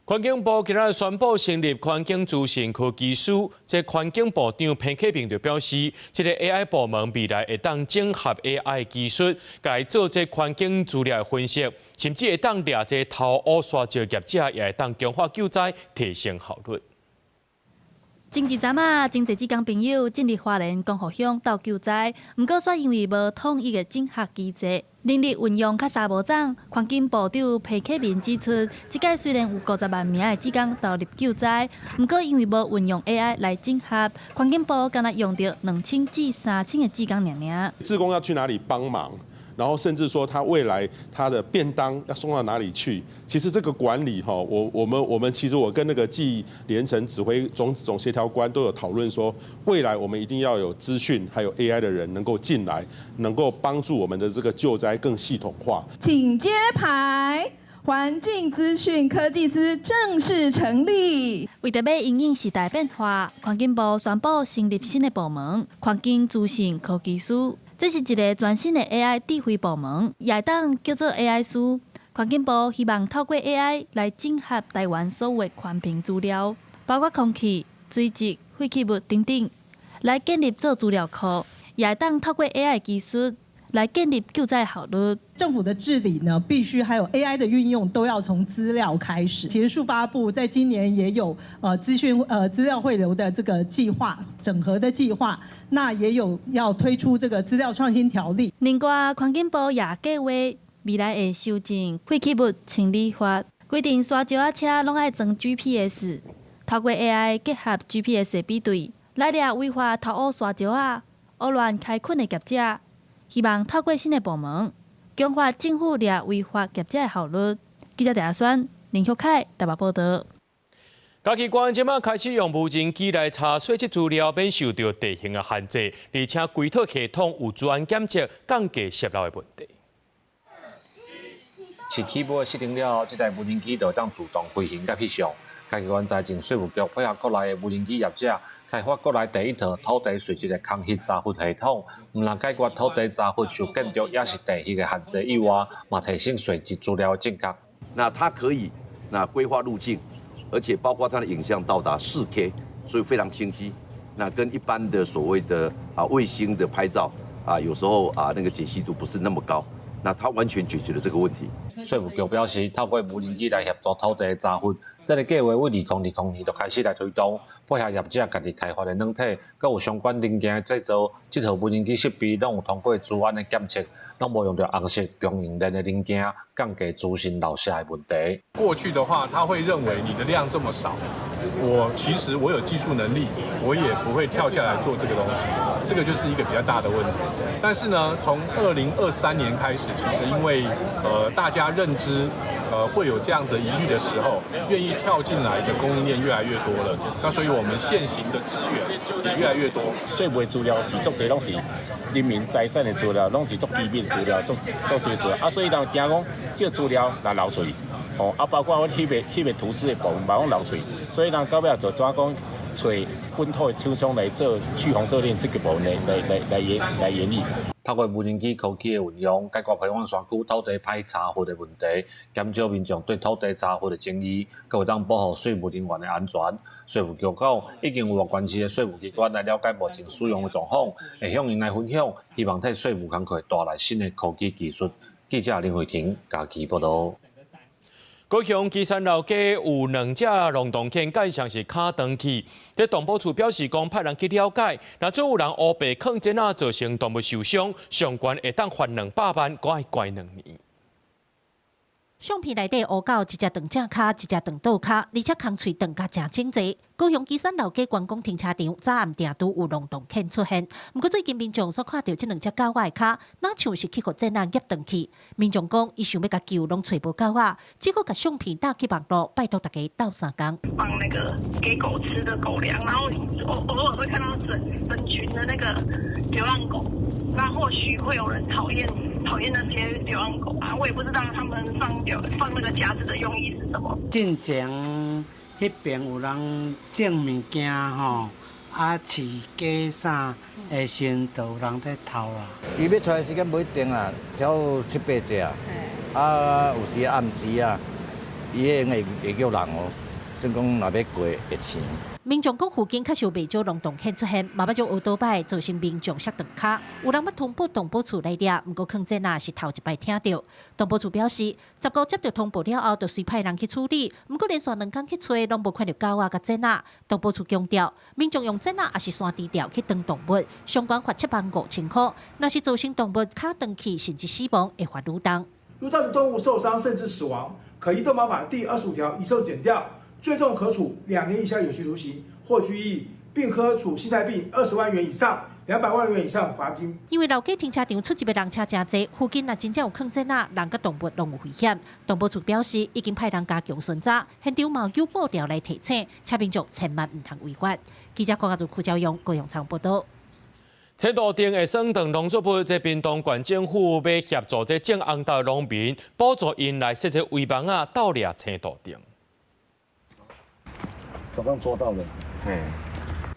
環境部今日宣布成立環境資訊科技司，這環境部長彭啟明就表示，這個 AI 部門未來會當整合 AI 技術，來做這環境資料的分析，甚至會當掠這頭烏沙石業者，也會當強化救災，提升效率。前一陣仔，真濟志工朋友進入花蓮光復鄉鬥救災，毋過煞因為無統一的整合機制，人力運用較三無總。環境部長彭啟明指出，這擺雖然有50萬名的志工投入救災，毋過因為無運用 AI 來整合，環境部干焦用著2000至3000个志工爾爾。志工要去哪裡幫忙？然後甚至說他未來他的便當要送到哪裡去？其實這個管理哈，我們其實我跟那個紀連城指揮總協調官都有討論說，未來我們一定要有資訊還有 AI 的人能夠進來，能夠幫助我們的這個救災更系統化。請揭牌，環境資訊科技司正式成立。為著欲因應時代變化，環境部宣布成立新的部門——環境資訊科技司。這是一个全新的 AI 智慧部門，也會當叫做 AI 司。環境部希望透過 AI 來整合台灣所有的環評資料，包括空氣、水質、廢棄物等等，來建立做資料庫，也會當透過 AI 技術來建立救災效率。政府的治理呢，必須還有 AI 的運用，都要從資料開始。其實數發部在今年也有資訊資料匯流的這個計劃，整合的計劃，那也有要推出這個資料創新條例。另外，環境部也計劃未來會修正廢棄物清理法，規定沙石仔車攏愛裝 GPS，透過 AI 結合 GPS 的比對，來掠違法投烏沙石仔、胡亂開墾的業者。希望透過新的部門，強化政府掠違法業者的效率。記者鄭阿宣、林旭凱台北報道。家己關這馬開始用無人機來查水質資料，免受著地形的限制，而且規套系統有資安檢測，降低洩漏的問題。飼起碼設定了後，這台無人機就會當自動飛行佮翕相。嘉義縣財政稅務局配合國內的無人機業者，開發國內第一套土地水質的空翕查核系統，毋但解決土地查核受建築抑是地形的限制以外，嘛提升水質資料的正確。那它可以那規劃路徑，而且包括它的影像到達4K，所以非常清晰。那跟一般的所謂的衛星的拍照啊，有時候啊那個解析度不是那麼高。那它完全解決了這個問題。稅務局表示，透過無人機來協助土地查核，這个計畫對2020年就開始來推動，配合業者家己開發的軟體，閣有相關零件的製造，這套無人機設備攏有通過資安的檢測，攏無用著紅色供應鏈的零件，降低資訊漏洩的問題。過去的話，他會認為你的量這麼少，我其實我有技術能力，我也不會跳下來做這個東西，這個就是一個比較大的問題。但是呢，從2023年開始，其實因為大家認知會有這樣子疑慮的時候，願意跳進來的供應鏈越來越多了，那所以我們現行的資源也越來越多。稅務資料是足濟，攏是人民財產的資料，攏是足機密資料，足足濟資料。啊，所以人驚講這個資料若流出去，哦，啊，包括阮翕的翕的圖紙的部分嘛攏流出去，所以人到尾就怎講？揣本土的廠商來做去紅色鏈這個部分來來來來研來研議。透過無人機科技的運用，解決偏遠山區土地歹查核的問題，減少民眾對土地查核的爭議，閣會當保護稅務人員的安全。稅務局講，已經有關市的稅務機關來了解目前使用的狀況，會向𪜶來分享，希望替稅務工課帶來新的科技技術。記者林慧婷嘉義報導。高雄旗山老街有兩隻浪蕩犬，蓋上是跤斷去。這動保處表示講，派人去了解，若總有人烏白囥剪仔造成動物受傷，上懸會當罰200萬，閣愛關2年。相片內底烏狗一隻斷正跤，一隻斷倒跤，而且空喙斷甲誠整齊。高雄旗山老街觀光停車場早暗定都有浪蕩犬出現，毋過最近民眾煞看著這兩隻狗仔的跤，若像是去予剪仔挾斷去。民眾講，伊想欲共救，攏揣無狗仔，只好共相片貼去網路，拜託大家鬥相共。放那個給狗吃的狗糧，然後偶爾會看到整整群的那個流浪狗，那或許會有人討厭那些流浪狗啊，我也不知道他們放那個夾子的用意是什麼。進前彼邊有人種物件吼，啊飼雞啥的時陣，就有人咧偷啦。伊欲出來時間無一定啊，超七八隻啊，啊有時暗時啊，伊會叫人哦，算講若欲過會醒。民眾講附近確實有袂少浪蕩犬出現，嘛捌將烏多擺造成民眾摔斷跤。有人捌通報動保處來掠，毋過囥剪仔是頭一擺聽著。動保處表示，10號接著通報了後，就隨派人去處理。毋過連續兩工去揣，攏無看著狗仔佮剪仔。動保處強調，民眾用剪仔抑是山豬吊去斷動物，相關罰7萬5千箍。若是造成動物跤斷去，甚至死亡，會罰愈重。如造成動物受傷甚至死亡，可依動保法第25條移送檢調。最重可處2年以下有期徒刑或拘役，並可處新台幣20萬元以上200萬元以上罰金。因為老街停車場出入的人車誠濟，附近若真正有囥剪仔，人佮動物攏有危險。動保處表示，已經派人加強巡查，現場嘛有布條來提醒，請民眾千萬毋通違法。記者郭家如、柯昭勇、高雄場報道。青杜丁会算当农作物，这屏东县政府欲协助这种红豆农民，补助𪜶来设这围网仔，斗掠青杜丁。早上抓到了。嘿，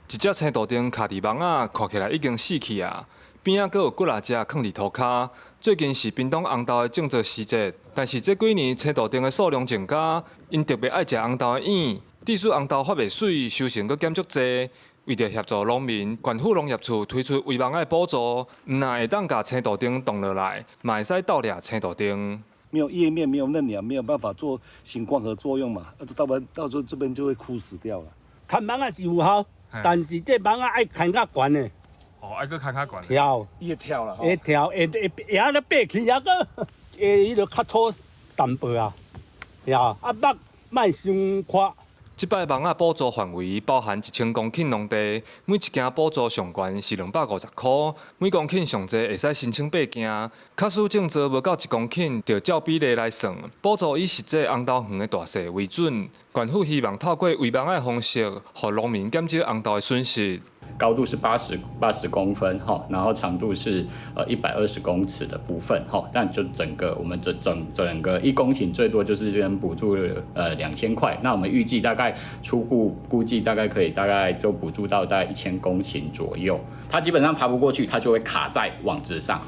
一只青杜丁卡伫网仔，看起来已经死去啊。边仔阁有几若只囥伫涂跤。最近是屏东红豆的种植时节，但是这几年青杜丁的数量增加，𪜶特别爱食红豆的缨，致使红豆发袂媠，收成阁减足济。为著协助农民，县府农业处推出围网仔的补助，毋但会当共青杜丁挡落来，嘛会使斗掠青杜丁。没有叶面，没有嫩芽，没有办法做行光合作用嘛，到到时候这边就会枯死掉了。牵网仔是有效，但是这网仔爱牵较悬的。哦，爱阁牵较悬。跳，伊会跳啦。会跳，会会会啊咧爬起啊，阁会彼个较粗淡薄啊，呀，啊目莫伤宽。这摆网仔补助范围包含1000公顷农地，每一件补助上悬是250箍，每公顷上济会使申请八件。假使种植无够1公顷，就照比例来算。补助以实际红豆园的大细为准。县府希望透过围网仔的方式，予农民减少红豆的损失。高度是80公分哈，然后长度是120公尺的部分哈，但就整个我们这整整个1公顷最多就是这边补助2000块，那我们预计大概初步估计大概可以大概就补助到大概1000公顷左右，它基本上爬不过去，它就会卡在网子上，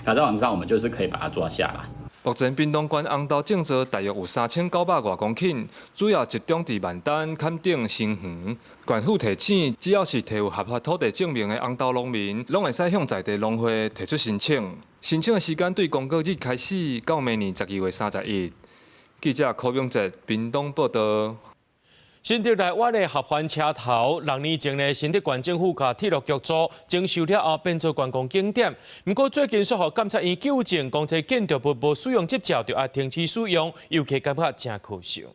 卡在网子上，我们就是可以把它抓下来。目前屏东县红豆种植大约有3900外公顷，主要集中伫万丹、坎顶、新园。县府提醒，只要是提有合法土地证明的红豆农民，拢会使向在地农会提出申请。申请的时间对公告日开始到明年12月31日。记者柯永哲屏东报道。新竹内湾的合欢车头，6年前呢，新竹县政府共铁路局租整修了后，变做观光景点。毋过最近煞予监察院纠正，讲这建筑物无使用执照，就爱停止使用，游客感觉真可惜。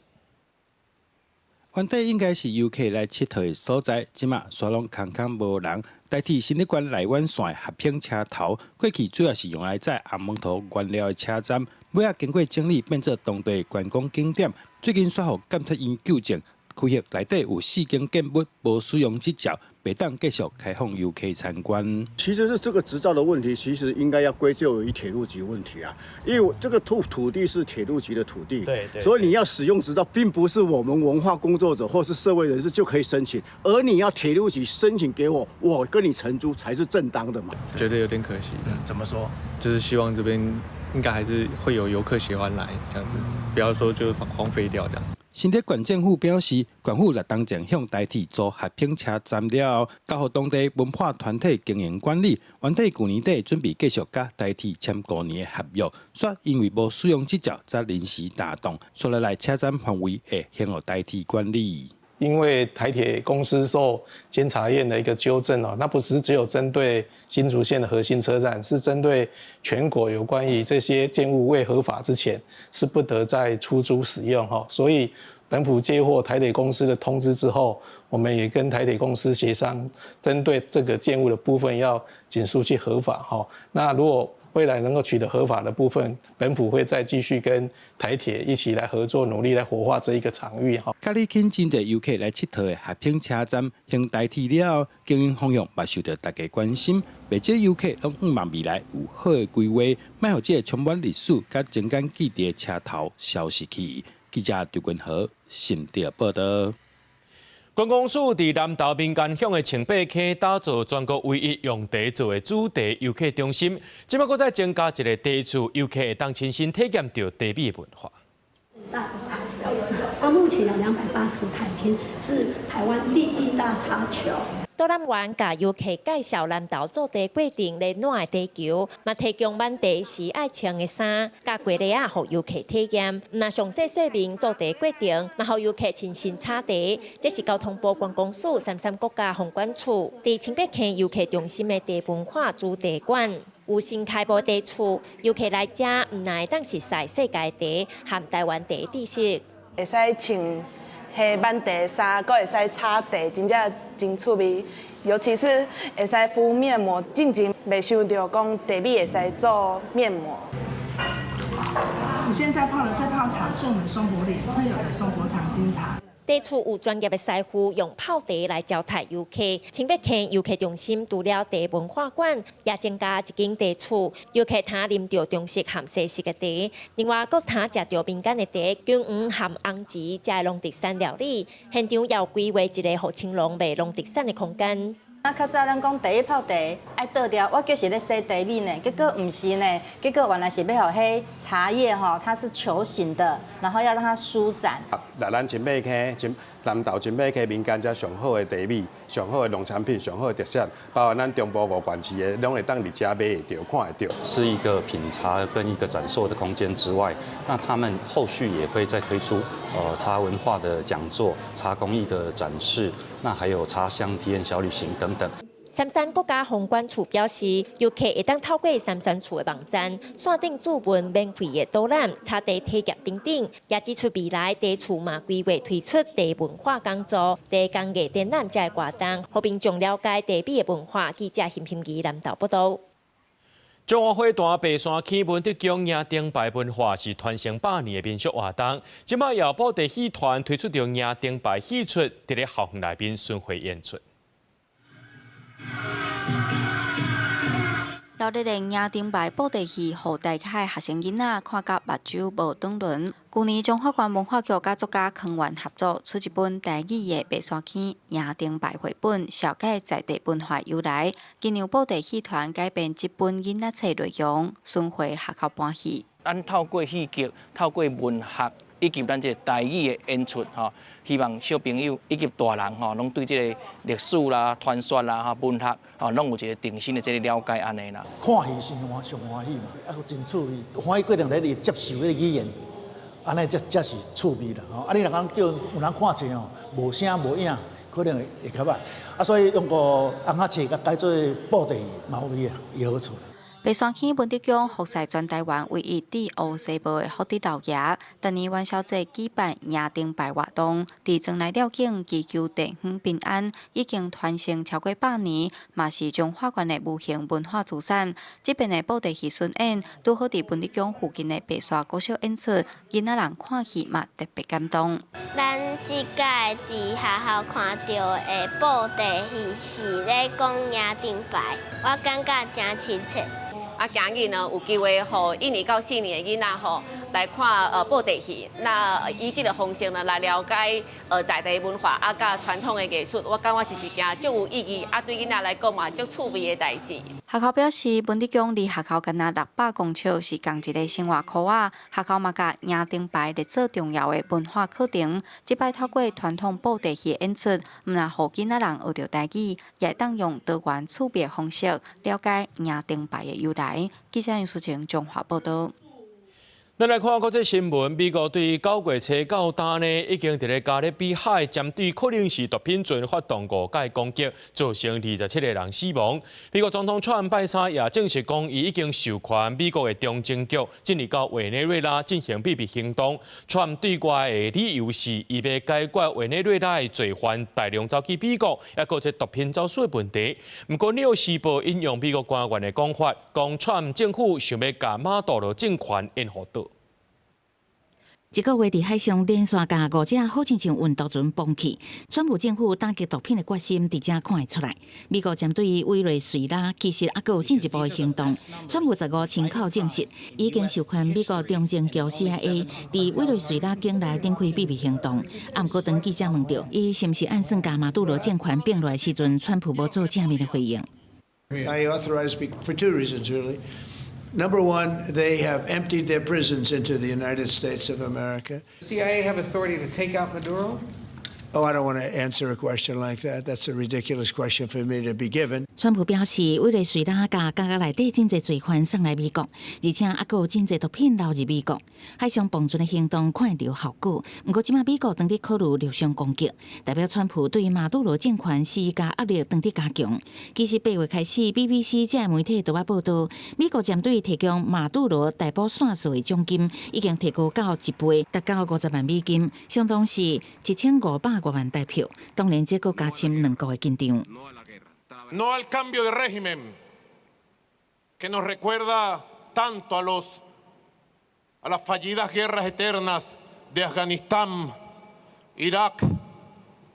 原底应该是游客来𨑨迌的所在，这马煞攏空空无人。台铁新竹县内湾线合兴车头，过去主要是用来载红毛土原料的车站，尾仔经过整理变做当地观光景点。最近煞予监察院纠正。区域内底有四间建物无使用执照，袂当继续开放游客参观。其实是这个执照的问题，其实应该要归咎于铁路局问题啊，因为这个土地是铁路局的土地，所以你要使用执照，并不是我们文化工作者或是社会人士就可以申请，而你要铁路局申请给我，我跟你承租才是正当的嘛。觉得有点可惜。怎么说？就是希望这边应该还是会有游客喜欢来这样子，不要说就是荒废掉这样。新竹县政府表示，县府6冬前向台铁租合兴车站了后，交予当地文化团体经营管理。原底旧年底准备继续佮台铁签5年的合约，煞因为无使用执照，才临时打断。煞落来车站范围会还予台铁管理。因为台铁公司受监察院的一个纠正哦，那不是只有针对新竹县的合兴车站，是针对全国有关于这些建物未合法之前，是不得再出租使用哈。所以本府接获台铁公司的通知之后，我们也跟台铁公司协商，针对这个建物的部分要尽速去合法哈。那如果未来能够取得合法的部分，本府会再继续跟台铁一起来合作，努力来活化这一个场域哈。佮你肯真济游客来𨑨迌的合兴车站，还台铁了后，经营方向嘛受到大家关心。袂少游客拢向望未来有好的规划，莫予这个充满历史佮情感记忆的车头消失去。记者张君和新竹报道。观光署伫南投民间乡的清白坑打造全国唯一用茶做的主题游客中心，这摆阁再增加一个茶厝，游客会当亲身体验著茶米的文化。大的茶球，它目前有280台，已经是台湾第一大茶球。导览员共游客介绍南投做茶过程咧暖的茶球，嘛提供挽茶时爱穿的衫，佮鸡螺仔，予游客体验。毋但详细说明做茶过程，嘛予游客亲身采茶。这是交通部观光署三山国家风管处伫清白坑游客中心的茶文化主题馆，有新开幕茶厝，游客来遮毋但会当熟似世界茶和台湾茶知识，会使穿彼挽茶衫，阁会使采茶，真正真趣味。尤其是会使敷面膜，进前袂想著讲茶米会使做面膜。我现在泡的这泡茶是我们松柏岭特有的松柏长金茶。茶厝有專業的師傅用泡茶來招待遊客。清北坑遊客中心除了茶文化館，也增加一間茶厝，遊客通啉著中式和西式的茶。另外，閣通食著民間的茶、姜黃和紅芷，遮的農特產料理。現場也有規劃一个予青農賣農特產的空間。啊，較早咱講第一泡茶愛倒掉，我就是咧洗茶米呢，結果毋是呢，結果原來是欲予彼茶葉吼，它是球形的，然後要讓它舒展。來咱清北坑、清南投清北坑民間遮上好的茶米、上好的農產品、上好的特色，包括咱中部五縣市的，攏會當佇遮買會著、看會著。是一個品茶跟一個展售的空間之外，那他們後續也會再推出茶文化的講座、茶工藝的展示，那還有茶鄉體驗小旅行等等。杉山國家風管處表示，遊客會當透過杉山處的網站，線頂諮問免費的導覽、茶茶體驗等等。也指出未來茶厝嘛規劃推出茶文化講座、茶工藝展覽遮的活動，予民眾了解茶米的文化。記者邢欣儀南投報導。中華會大白山坑文德宮迎燈牌文化是傳承百年的民俗活動，這擺由布袋戲團推出著迎燈牌戲出，佇咧校園內面巡迴演出。鬧熱的迎燈牌布袋戲，予大海學生囡仔看甲目睭無轉輪。舊年彰化縣文化局佮作家康源合作，出一本台語的白山坑迎燈牌繪本，紹介在地文化由來。今年布袋戲團改編這本囡仔冊內容，巡迴學校搬戲。咱透過戲劇，透過文學，以及咱這個台語的演出，吼，希望小朋友以及大人吼，攏對這個歷史啦、傳說啦、吼文學，吼，攏有一個重新的這個了解按呢啦。看戲是歡上歡喜嘛，啊，閣真趣味，歡喜過程咧會接受彼個語言，按呢才才是趣味啦。吼，啊，你若講叫有人看冊吼，無聲無影，可能會會較歹。啊，所以用個尪仔冊共改做布袋戲，嘛有伊的好處。白山坑文德宮服侍全台灣唯一佇烏西帽的福德老爺，逐年元宵節舉辦迎燈牌活動，佇庄內寮境祈求地方平安，已經傳承超過百年，嘛是彰化縣的無形文化資產。這遍的布袋戲巡演，拄好佇文德宮附近的白沙國小演出，囡仔人看戲嘛特別感動。咱這屆佇學校看著的布袋戲是咧講迎燈牌，我感覺真親切。啊，今日呢有機會予一年到四年的囡仔吼來看布袋戲，那以這个方式呢來了解在地文化啊，佮傳統的藝術，我感覺是一件足有意義啊，對囡仔來講嘛足趣味的代誌。學校表示，文德宮離學校干焦600公尺，是仝一个生活箍仔。學校嘛共迎燈牌列做重要的文化課程。這擺透過傳統布袋戲演出，毋但予囡仔人學著台語，也會當用多元趣味的方式了解迎燈牌的由來。記者楊淑晴彰化報導。咱來看國際新聞，美國對九月初到今呢，已經佇咧加勒比海針對可能是毒品船發動誤解攻擊，造成27個人死亡。美國總統川普拜三也證實講，伊已經授權美國的中情局進入到委內瑞拉進行秘密行動。川普對外的理由是，伊欲解決委內瑞拉的罪犯大量走去美國，抑閣這毒品走私的問題。毋過，紐約時報引用美國官員的講法，講川普政府想欲共馬杜羅政權延後倒。這個月佇海上連續共五隻好親像運毒船崩去，川普政府打擊毒品的決心佇遮看會出來。美國針對委內瑞拉其實猶閣有進一步的行動。川普15親口證實，已經授權美國中情局 CIA 佇委內瑞拉境內展開秘密行動。啊，毋過當記者問著，伊是毋是按算共馬杜羅政權併落來時陣，川普無做正面的回應。 I authorized for two reasons, really. Number one, they have emptied their prisons into the United States of America. CIA have authority to take out Maduro? Oh, I don't want to answer a question like that. That's a ridiculous question for me to be given. 川普表示，委內瑞拉共監獄內底真濟罪犯送來美國，而且猶閣有真濟毒品流入美國。海上綁船的行動看會著效果，毋過這擺美國當佇考慮陸上攻擊，代表川普對馬杜羅政權施加壓力當佇加強。其實8月開始，BBC 這个媒體都捌報導，美國針對提供馬杜羅逮捕線索的獎金已經提高到一倍，達到50萬美金，相當是1500多萬台票。當然，這閣加深兩國的緊張。 No al cambio de régimen que nos recuerda tanto a las fallidas guerras eternas de Afganistán, Irak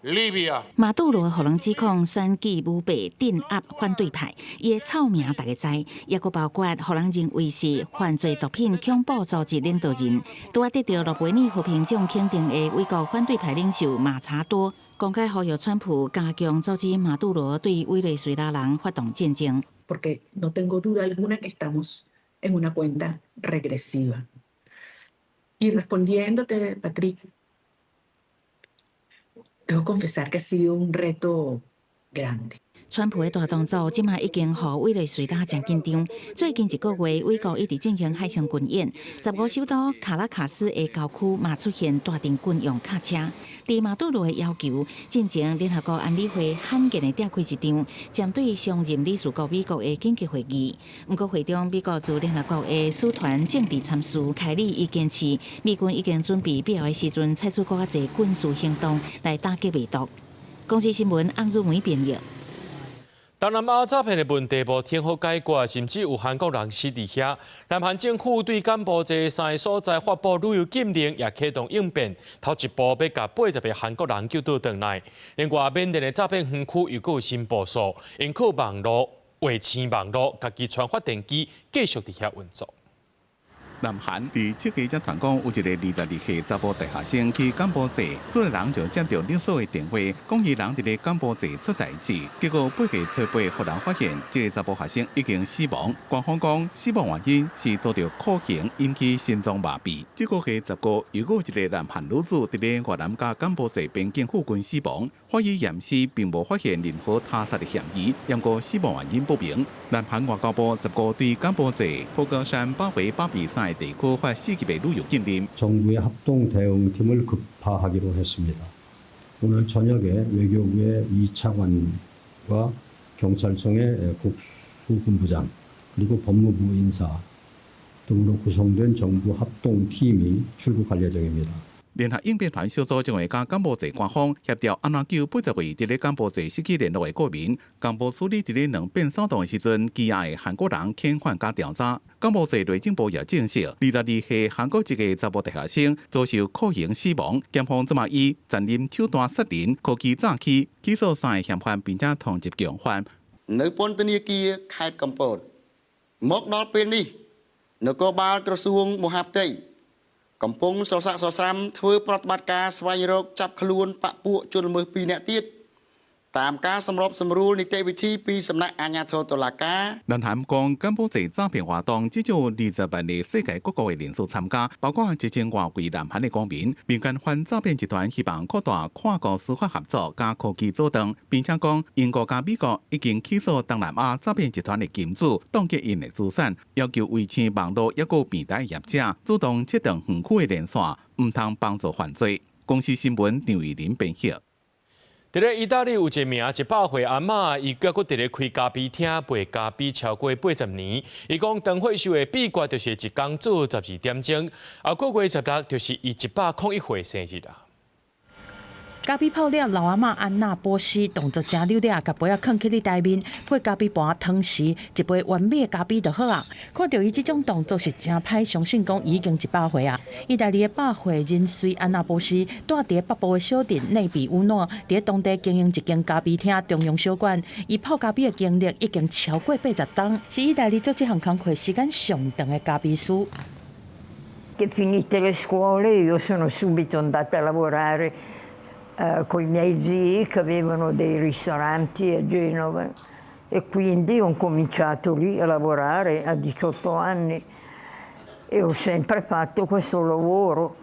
Libia。馬杜羅予人指控選舉舞弊、鎮壓反對派，伊的臭名大家知，抑閣包括予人認為是犯罪毒品恐怖組織領導人，拄仔得著諾貝爾和平獎肯定的美國反對派領袖馬查多，公開呼籲川普加強阻止馬杜羅對委內瑞拉人發動戰爭。 Porque no tengo duda alguna que estamos en una cuenta regresiva. Y respondiéndote, Patrick, debo confesar que ha sido un reto grande. 川普的大動作，這馬已經予委內瑞拉誠緊張。最近一個月，美國一直進行海上軍演，15首都卡拉卡斯的郊區嘛出現大型軍用卡車。佇馬杜羅的要求，進前聯合國安理會罕見的召開一場針對常任理事國美國的緊急會議。毋過會中，美國駐聯合國的使團政治參事凱利伊堅持，美軍已經準備必要的時陣採取閣較濟軍事行動來打擊病毒。公視新聞翁汝梅編譯。東南亞詐騙的問題無天好解決，甚至有韓國人死佇遐。南韓政府對柬埔寨三个所在發布旅遊禁令，也啟動應變，頭一步欲共80個韓國人救倒轉來。另外，緬甸的詐騙園區又閣有新部署，𪜶靠網路、衛星網路，家己傳發電機，繼續佇遐運作。南韓佇7月才傳講有一个22歲查埔大學生去柬埔寨，厝內人就接著勒索的電話，講伊人佇咧柬埔寨出代誌，結果8月初8予人發現，這个查埔學生已經死亡。官方講死亡原因是遭著酷刑引起心臟麻痹。這個月15，又閣有一个南韓女子佇咧越南佮柬埔寨邊境附近死亡，法醫驗屍並無發現任何他殺的嫌疑，毋過死亡原因不明。南韓外交部15對柬埔寨普高山巴維巴比山地區發四級的旅遊禁令。 정부의 합동 대응팀을 급파하기로 했습니다. 오늘 저녁에 외교부의 이 차관과 경찰청의 국수본부장 그리고 법무부 인사 등으로 구성된 정부 합동팀이 출국할 예정입니다. 聯合應變團小組將會佮柬埔寨官方協調，按怎救80位佇咧柬埔寨失去聯絡的國民。共部處理佇咧兩變騷動的時陣，羈押的韓國人遣返佮調查。柬埔寨內政部也證實，22歲韓國籍的查埔大學生遭受酷刑死亡，檢方這馬以殘忍手段殺人、科技詐欺起訴三个嫌犯，並且通緝共犯。 នៅពន្ធនាគារខេត្តកំពតមកដល់ពេលនេះនគរបាលក្រសួងមហាផ្ទៃកំពុងសស័កសស្រាំធ្វើប្រតិបត្តិការស្វែងរកចាប់ខ្លួនបពពួកជនល្មើស2នាក់ទៀតតាមការសម្របសម្រួលនីតិវិធីពីសំណាក់អាជ្ញាធរតុលាការ 南韓講柬埔寨詐騙活動至少20萬个世界各國的人士參加，包括1000外位南韓的公民。民間反詐騙集團希望擴大跨國司法合作佮科技阻斷，並且講英國佮美國已經起訴東南亞詐騙集團的金主，凍結𪜶的資產，要求衛星網路抑閣平台業者主動切斷園區的連線，毋通幫助犯罪。公視新聞張玉林編譯。佇咧意大利有一名100歲阿嬤，伊閣閣佇咧開咖啡廳賣咖啡超過80年。伊講當歲壽的秘訣就是一工做12點鐘，後個月16就是伊101歲生日啦。咖啡泡了，老阿嬤安娜波西動作誠溜掠，共杯仔囥去咧台面，配咖啡盤湯匙，一杯完美的咖啡就好啊。看著伊這種動作是誠歹相信，講伊已經100歲啊。意大利的百歲人瑞安娜波西，蹛佇北部的小鎮內比烏諾，佇當地經營一間咖啡廳中央小館。伊泡咖啡的經歷已經超過80冬，是意大利做這項工課時間上長的咖啡師。 Che finite le scuole io sono subito andata a lavorare con i miei zii che avevano dei ristoranti a Genova e quindi ho cominciato lì a lavorare a 18 anni e ho sempre fatto questo lavoro.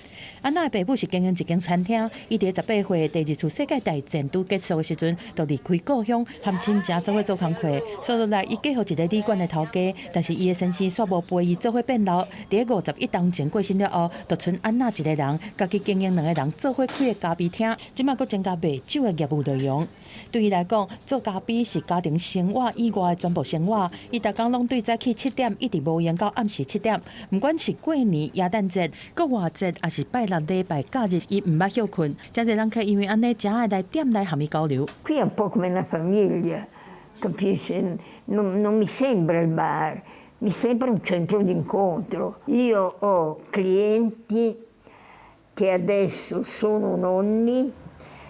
安娜的爸母是經營一間餐廳，伊佇18歲第二次世界大戰拄結束的時陣，就離開故鄉，含親戚做伙做工課。紲落來，伊嫁予一个旅館的頭家，但是伊的先生煞無陪伊做伙變老。佇51冬前過身了後，就賰安娜一个人，家己經營兩个人做伙開的咖啡廳，這馬閣增加賣酒的業務內容。對伊來講，做咖啡是家庭生活以外的全部生活。伊逐工攏對早起7點，一直無閒到暗時7點。毋管是過年、耶誕節、復活節，抑是拜六禮拜假日，伊毋捌歇睏。誠濟人客因為按呢，誠愛來店內和伊交流。 Qui è un po' come una famiglia, capisci? Non mi sembra il bar, mi sembra un centro d'incontro. Io ho clienti che adesso sono nonni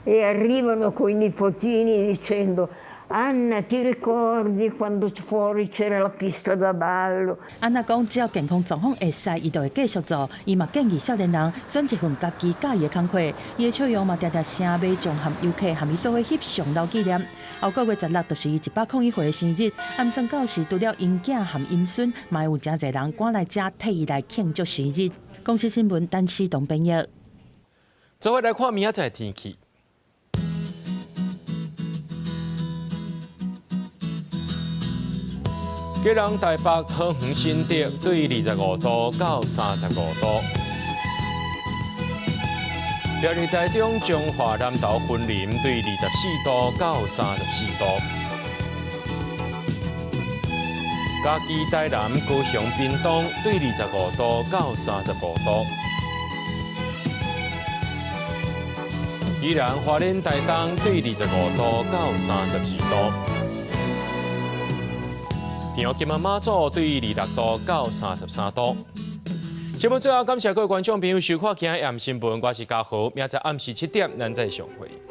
E arrivano coi nipotini dicendo: "Anna, ti ricordi quando fuori c'era la pista da ballo?" 安娜講，只要健康狀況會使，伊就會繼續做。伊嘛建議少年人選一份家己佮意的工課。伊的笑容嘛，定定聲馬眾和遊客和伊做伙翕相留紀念。後個月16就是伊101歲的生日，暗算到時除了𪜶囝和𪜶孫，嘛有誠濟人趕來遮替伊來慶祝生日。公視新聞陳思東編譯。做伙來看明仔載天氣。基隆、台北、桃園、新竹對25度到35度。苗栗、台中、彰化、南投、雲林對24度到34度。嘉義、台南、高雄、屏東對25度到35度。宜蘭、花蓮、台東對25度到32度。屏東、金門、馬祖對26度到33度。節目最後感謝各位觀眾朋友收看今日暗新聞，我是嘉豪，明仔載暗時7點，咱再相會。